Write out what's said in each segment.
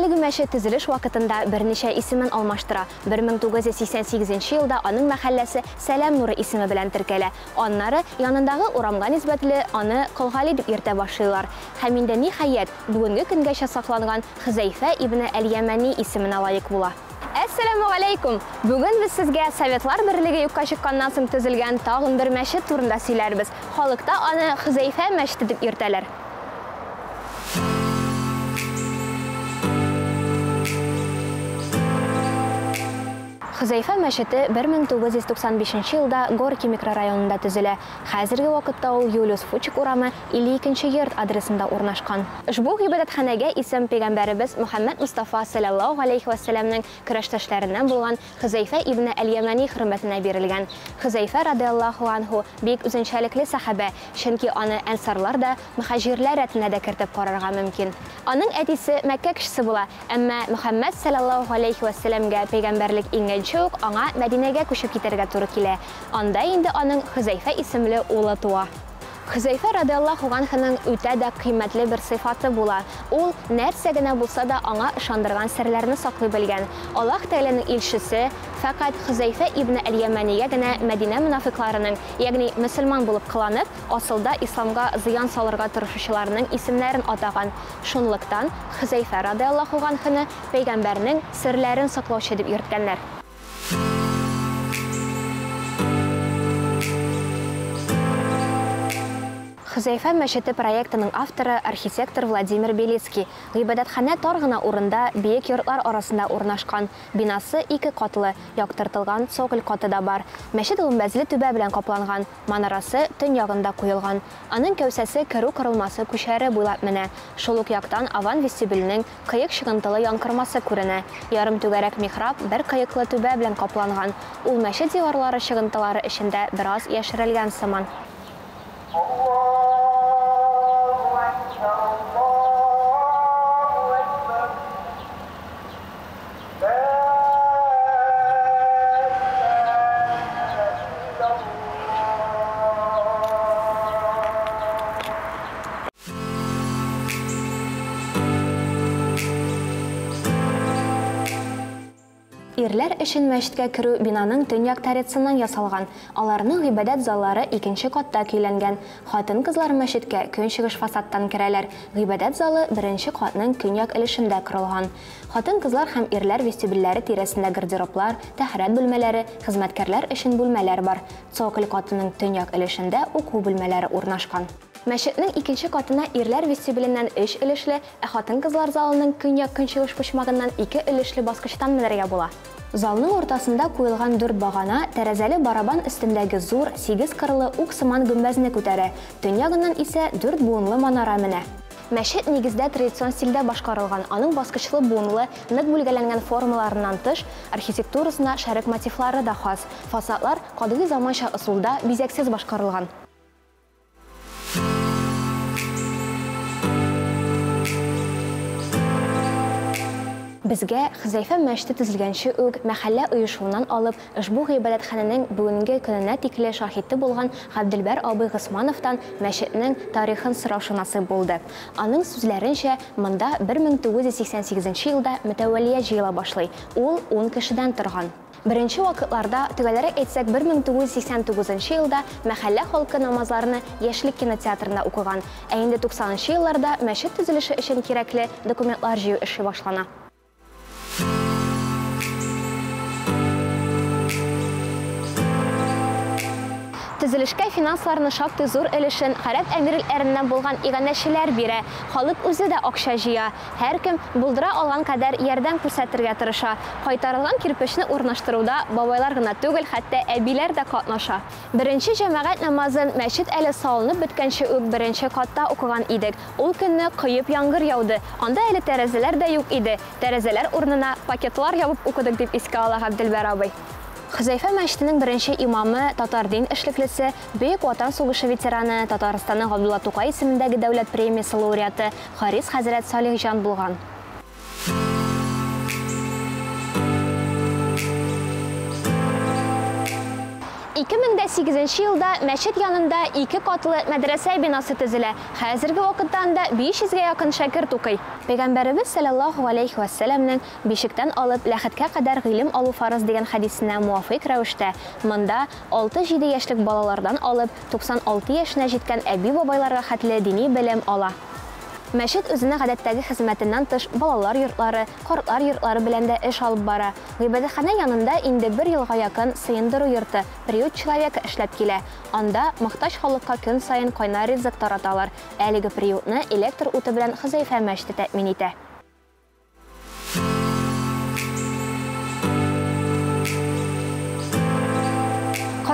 Әлеге мәчет төзелеш вакытында берничә исемен алмаштыра. 1988 елда аның мәхәлләсе Сәлам нуры исеме белән теркәлә. Аннары, янындагы урамга нисбәтле, аны Кол Гали дип йөртә башлыйлар. Һәм инде, ниһаять, бүгенге көнгәчә сакланган Хөзәйфә ибне әл-Ямәни исеменә лаек була. Әссәламүгаләйкүм! Бүген без сезгә Советлар Берлеге юкка чыкканнан соң төзелгән тагын бер мәчет турында сөйләрбез. Халыкта аны Хөзәйфә мәчете дип йөртәләр. Хөзәйфә мәчете 1995 елда Горки микрорайонында төзелә. Хәзерге вакытта ул Юлиус Фучик урамы, 52 нче йорт адресында урнашкан. Ошбу гыйбадәтханәгә исем пәйгамбәребез Мөхәммәд Мостафа салләллаһу галәйһи вә сәлләмнең көрәштәшләреннән булган Хөзәйфә ибне әл-Ямәни хөрмәтенә бирелгән. Хөзәйфә радыяллаһу анһу бик үзенчәлекле сәхабә, чөнки аны әнсарлар да, мөхаҗирләр рәтенә дә кертеп карарга мөмкин. Аның әтисе Мәккә кешесе була, әмма Мөхәммәд салләллаһу галәйһи вә сәлләмгә пәйгамбәрлек иңгәнче үк аңа Мәдинәгә күчеп китәргә туры килә. Анда инде аның Хөзәйфә исемле улы туа. Хөзәйфә радыяллаһу ганһының үтә дә кыйммәтле бер сыйфаты була, ул нәрсә генә булса да аңа ышандырган серләрне саклый белгән. Аллаһ Тәгаләнең илчесе фәкать Хөзәйфә ибне әл-Ямәнигә генә Мәдинә монафыйкларының, ягъни мөселман булып кыланып, асылда исламга зыян салырга тырышучыларның исемнәрен атаган. Шунлыктан Хөзәйфә радыяллаһу ганһуны пәйгамбәрнең серләрен саклаучы дип йөрткәннәр. Хөзәйфә мәчете проектының авторы, архитектор Владимир Белицкий. Гыйбадәтханә тар гына урында, биек йортлар арасында урнашкан. Бинасы ике катлы, яктыртылган цоколь каты да бар. Мәчет гөмбәзле түбә белән капланган, манарасы төньягында куелган. Аның кәүсәсе керү корылмасы күчәре буйлап менә. Шул ук яктан аван вестибюленең Кыек чыгынтылы янкормасы күренә. Ярымтүгәрәк михраб бер кыеклы түбә белән капланган. Ул мәчет диварлары чыгынтылары эчендә бераз яшерелгән сыман. Аллаһу әкбәр, Аллаһу әкбәр, лә илаһә илляллаһ. Ирләр өчен мәчеткә керү бинаның төньяк торецыннан ясалган. Аларның гыйбадәт заллары икенче катта көйләнгән. Хатын-кызлар мәчеткә көнчыгыш фасадтан керәләр. Гыйбадәт залы беренче катның көньяк өлешендә корылган. Хатын-кызлар һәм ирләр вестибюльләре тирәсендә гардероблар, тәһарәт бүлмәләре, хезмәткәрләр өчен бүлмәләр бар. Цоколь катының төньяк өлешендә уку бүлмәләре урнашкан. Мәчетнең икенче катына ирләр вестибюленнән өч өлешле, ә хатын-кызлар залының көньяк-көнчыгыш почмагыннан ике өлешле баскычтан менәргә була. Залның уртасында куелган дүрт багана тәрәзәле барабан өстендәге зур, сигез кырлы ук сыман гөмбәзне күтәрә, төньягыннан исә дүрт буынлы манара менә. Мәчет нигездә традицион стильдә башкарылган, аның баскычлы буынлы, нык бүлгәләнгән формаларыннан тыш, архитектурасына шәрык мотивлары да хас, фасадлар катгый заманча ысулда, бизәксез башкарылган. Безгә Хөзәйфә мәчете төзелгәнче үк мәхәллә оешуыннан алып, ошбу гыйбадәтханәнең бүгенге көненә тикле шаһиты булган Габделбәр абый Госмановтан мәчетнең тарихын сорашу насыйп булды. Аның сүзләренчә, монда 1988 елда мөтәвәллият җыела башлый, ул ун кешедән торган. Беренче вакытларда, төгәлрәк әйтсәк, 1989 нчы елда мәхәллә халкы намазларны Яшьлек кинотеатрында укыган, ә инде 90 нчы елларда мәчет төзелеше өчен кирәкле документлар җыю эше башлана. Төзелешкә финансларны шактый зур өлешен Гарәп Әмирләреннән булган иганәчеләр бирә, халык үзе дә акча җыя. Һәркем булдыра алган кадәр ярдәм күрсәтергә тырыша. Кайтарылган кирпечне урнаштыруда бабайлар гына түгел, хәтта әбиләр дә катнаша. Беренче җәмәгать намазын мәчет әле салынып беткәнче үк беренче катта укыган идек. Ул көнне коеп яңгыр яуды. Анда әле тәрәзәләр дә юк иде. Тәрәзәләр урынына пакетлар ябып укыдык, дип искә ала Габделбәр абый. Хөзәйфә мәчетенең беренче имамы, татар дин эшлеклесе, Бөек Ватан сугышы ветераны, Татарстанның Габдулла Тукай исемендәге дәүләт премиясе лауреаты Харис хәзрәт Салихҗан булган. 2008 елда мәчет янында ике катлы мәдрәсә бинасы төзелә. Хәзерге вакытта анда 500 гә якын шәкерт укый. Пәйгамбәребез салләллаһу галәйһи вә сәлләмнең Бишектән алып ләхеткә кадәр гыйлем алу фарыз дигән хәдисенә муафыйк рәвештә, монда алты-җиде яшьлек балалардан алып 96 яшенә җиткән әби-бабайларга хәтле дини белем ала. Мәчет үзенең гадәттәге хезмәтеннән тыш балалар йортлары, картлар йортлары белән дә эш алып бара. Гыйбадәтханә янында инде бер елга якын сыендыру йорты, Приют человека эшләп килә. Анда мохтаҗ халыкка көн саен кайнар ризык тараталар. Әлеге приютны электр уты белән Хөзәйфә мәчете тәэмин итә.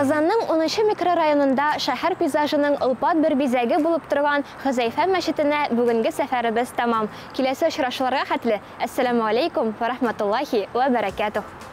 Казанның унынчы микрорайонында шәһәр пейзажының олпат бер бизәге булып торган Хөзәйфә мәчетенә бүгенге сәфәребез тәмам. Киләсе очрашуларга хәтле, әссәламү аләйкүм вә рахматуллаһи вә бәрәкәтүһ!